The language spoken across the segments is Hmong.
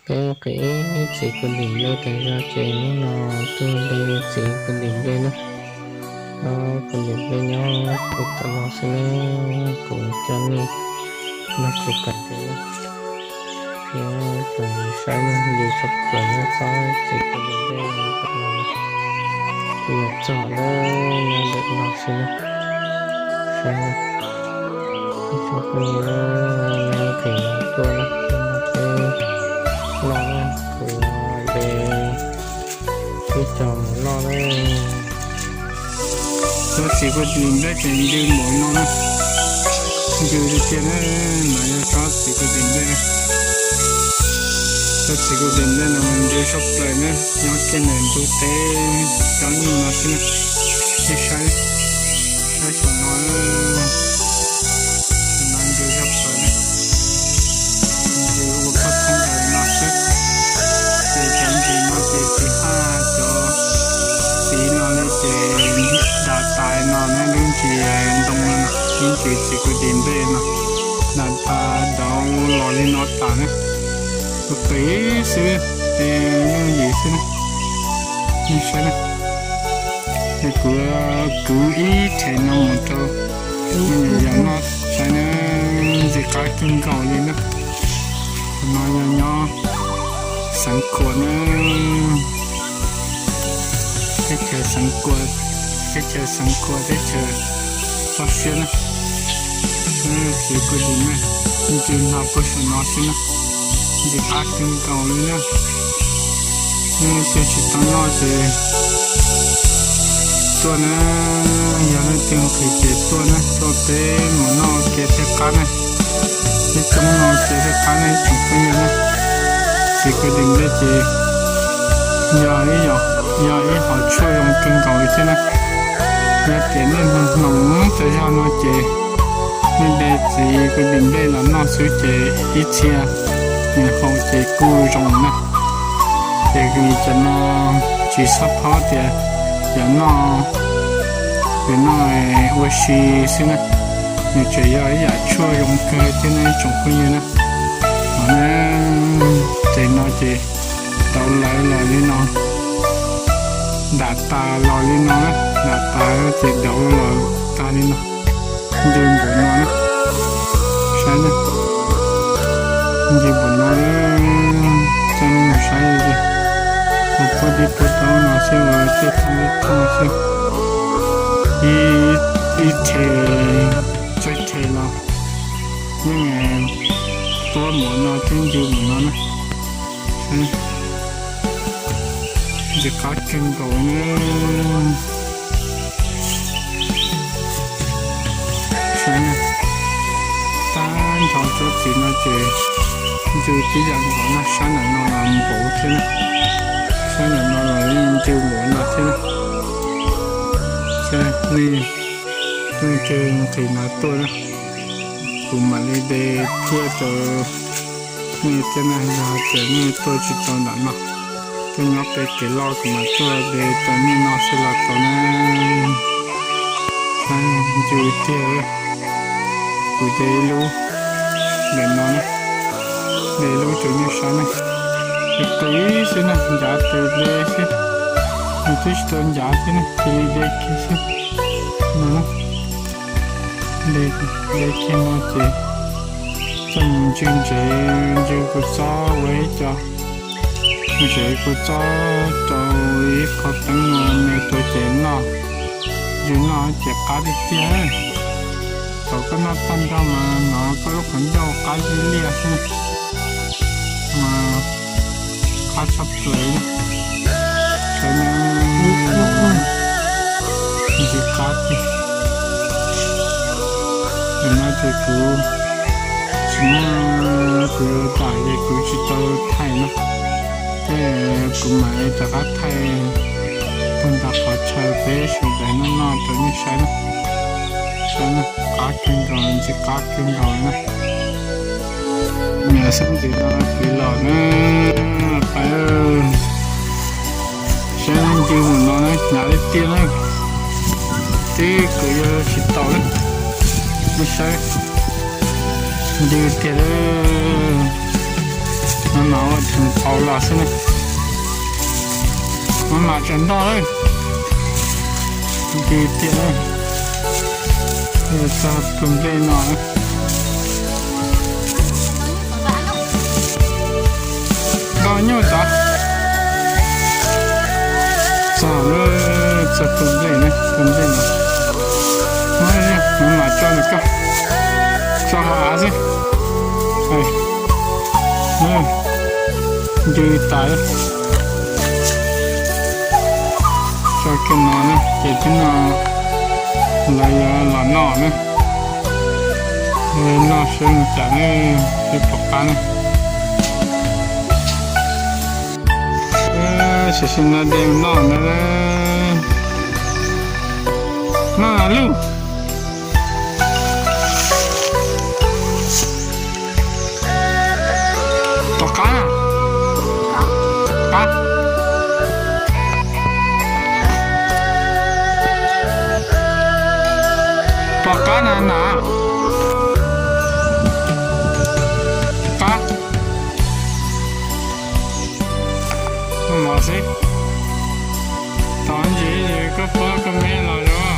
Peb mus qhib txiv kua dis nplej tas zog ces hnub no tuaj de txiv kua dis nplej na. Ob kua dis nplej nyob puag tom no xwb na, kuv coj nej nrog kuv pais na. Nyob saib na, ncw tshaj plaws na, txhob txiv kua dis nplej tom no, kuv yuav txog na, nyob ntawm no xwb na. Saib na, ib tsoom phooj ywg na, nqhis no tuaj na, peb loj na, kuv de ib co mus noj na. Tsob txiv kua dis nplej ces ncw npaum no na, ncw tiag tiag na. No yog tsob txiv kua dis nplej, tsob txiv kua dis nplej no ncw tshaj plaws na, nyob kiag ntawm ntug teb cov nyuj no xwb na. Nej saib, saib saum no, saum no ncw tshaj plaws na, ncw ua koj thoob ntawm no xwb. Ces cov ntsis no ces tsis haj cov txiv no li ces dam tas no na, lub ntsis ntoo no na, lub ntsis txiv kua dis nplej no, dam tas dauv los li no tas na. Tus pem xwb, ces yooj yim xwb na. Nej saib na, es kuv kwv ib rhe no mus rau nej yog noj saib na, ntxim qab kawg nkaus li na. Qhov no yog nyob Xeev Khuam na, teb chaws Xeev Khuam, teb chaws Xeev Khuam, teb chaws toj siab na. Txiv kua dis nplej, ncw hno puag saum no xwb na, ntxim qab kawg nkaus li na. Nej leej twg tsis tau noj ces tuaj na, yog leej twg nqhis ces tuaj na, tuaj peb mus noj ua ke thiaj qab na. Peb coob noj ua ke thiaj qab na ib tsoom phooj ywg na. Txiv kua dis nplej ces yog ib, yog ib hom tshuaj zoo kawg nkaus li thiab na. Yog tias nej hnoos hnoos tas zog no ces nej de txiv kua dis nplej los noj xwb ces ib txhia nws haus ces kuj zoo na. Ces cov no tsis txhob phob tias yuav noj, yuav noj ua si xwb na. Nws tseem yog ib yam tshuaj zoo kawg thiab na ib tsoom phooj ywg na. No na, ces no ces dauv lawv los li no, dam tas los li no na, dam tas ces dauv los tag li no, ncw npaum no na. Saib na, ncw npaum no, coj nej mus saib li, ua puag dib puag taub no xwb, ua tej thooj ib thooj xwb, ib rhe, tsawg rhe los yeej tuab npaum no thiab ncw npaum no na. Ntxim qab kawg nkaus na. Saib na, tag nrho tsob txiv no ces ncw tib yam nkaus na, sab ntawm no los npaum thiab na, sab ntawm no los yeej ncw npaum no thiab na. Nej leej twg nqhis no tuaj na, kuv mam li de tuaj rau nej thiab na, yog tias nej tuaj tsis tau ntawm no, tuaj nyob pem kev loj kuv mam tuaj de rau nej noj xwb los tau na. Ncw tiag, kuv de ib lub ntawm no, de ib lub rau nej saib na. Qis xwb na, ncav tes de xwb, nws twb tsis tau ncav thiab na, cia li de kiag xwb. No, de kiag no ces coj mus ncw ntsev, ncw kua txob ua ib co, ntsev kua txob rau ib qho teeb no me rau ces noj, ncw noj ces qab tiag tiag. Thaum koj noj tag nrho mas hnov koj lub qhov ncauj qab zib liaj xwb, mas qab tshaj plaws. Saib na, ntxim qab tiag. Ntawm no ces kuv tsis muaj, kuv dam ces kuv tsis tau thaij na, thiab kuv mam li rov qab thaij puag nram qhov chaw peb sawv daws noj noj rau nej saib na. Saib na, qab kawg nkaus, ntxim qab kawg nkaus na. Niam xeeb ntxim no kwv los na, pais, saib ncw mus no na, hnyav li tiag na, twb kwv yuav tsis tau na, nej saib, ncw tiag lawm. No ua theem qauv los xwb na. Maj mam tsaws ntoj lawm. Ntws tiam lawm. Txog tus nplej no. Ntau nyuj tod. Txog, txog tus nplej na, tus nplej no. Maj mam tso ntawm ko, tso hauv av xwb. Ncw tas. Tso kiag no na, ces tib no lawv yuav los noj na. Noj seb mus cas ne, seb pom qab na. Tam sim no de noj na. Noj los luj. Pom qab na. Qab. Pom qab na na. Qab. Mov xwb. Tod ntsis koj pob koj me los zoo.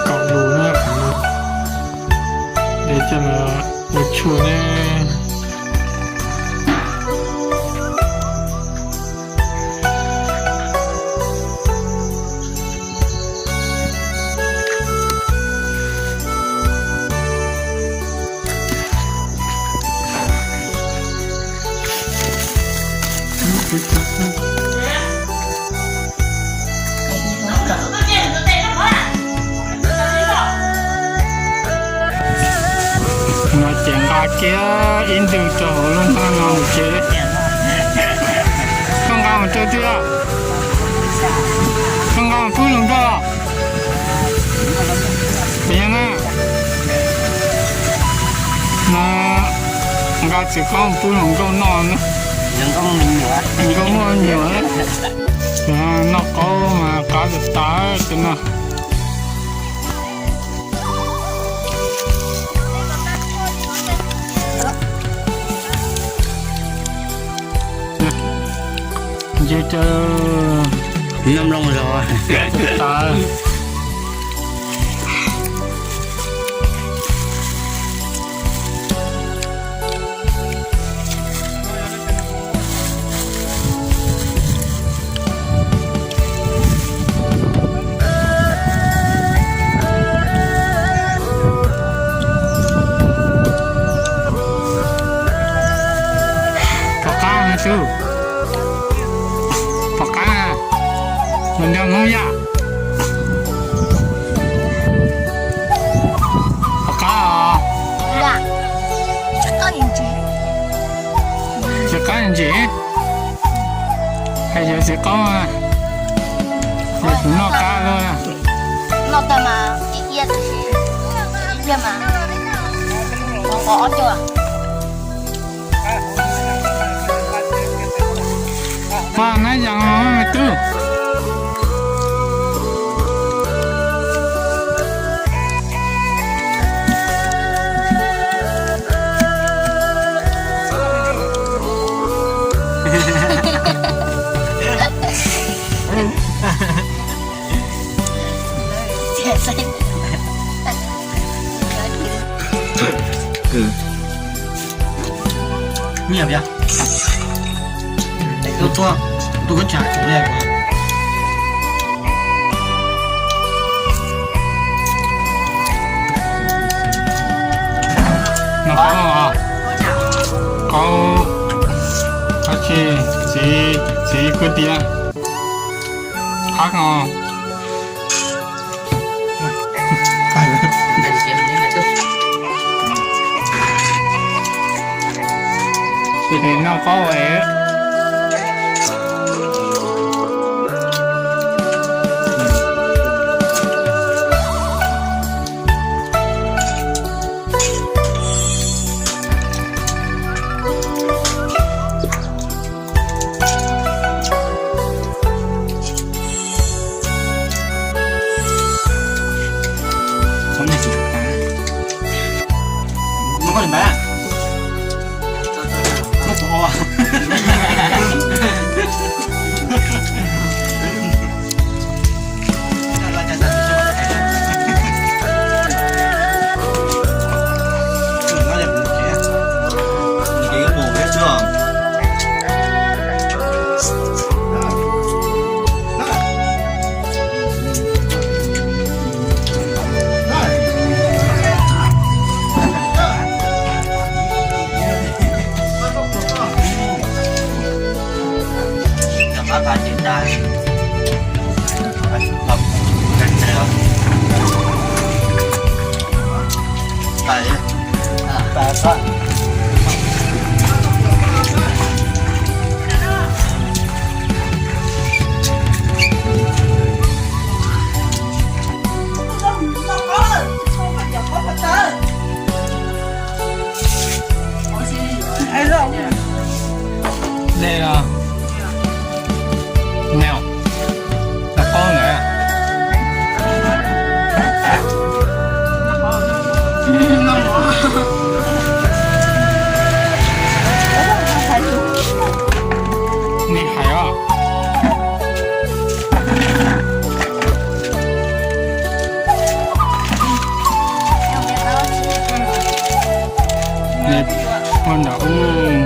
Kaum lus na, de coj los ua tshuaj ne. No ces nqa kiag ib ntws rau hauv lub ntag no ces. Koj nqa mus rau twg? Koj nqa mus pub hluas nkauj? Puas yog na? No nqa txiv qaub mus pub hluas nkauj noj na. Hluas nkauj muaj me nyuam. Noj qaub mas qab tas tas tus no. Nce rau noj mloog zog tas. Pom qab na tub. Pom qab. Los nrog Hmoob yam. Pom qab os. Tsis qab ntsim. Hais yog txiv qaub, yog kuv noj qab luaj. Noj tag mas ib iab tab sis ib pliag mas nqos ob cuaj. Pog nab yas me tub. Nyiam yom. Tuaj tuaj, tuaj koj tsav tsoom li. Noj qaub, qaub, qaub tsi, txiv, txiv kuj tias qab os. Noj qaub es. Dej los? Nws, nws qaub na. Nws hais os. Nws pog nram ub.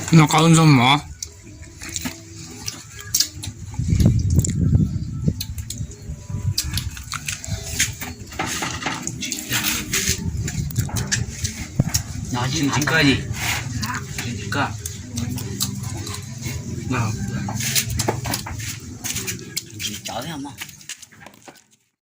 Noj qab ntxoog mov. Tsis koj li. Tsis koj. Tsis cov thiab mog.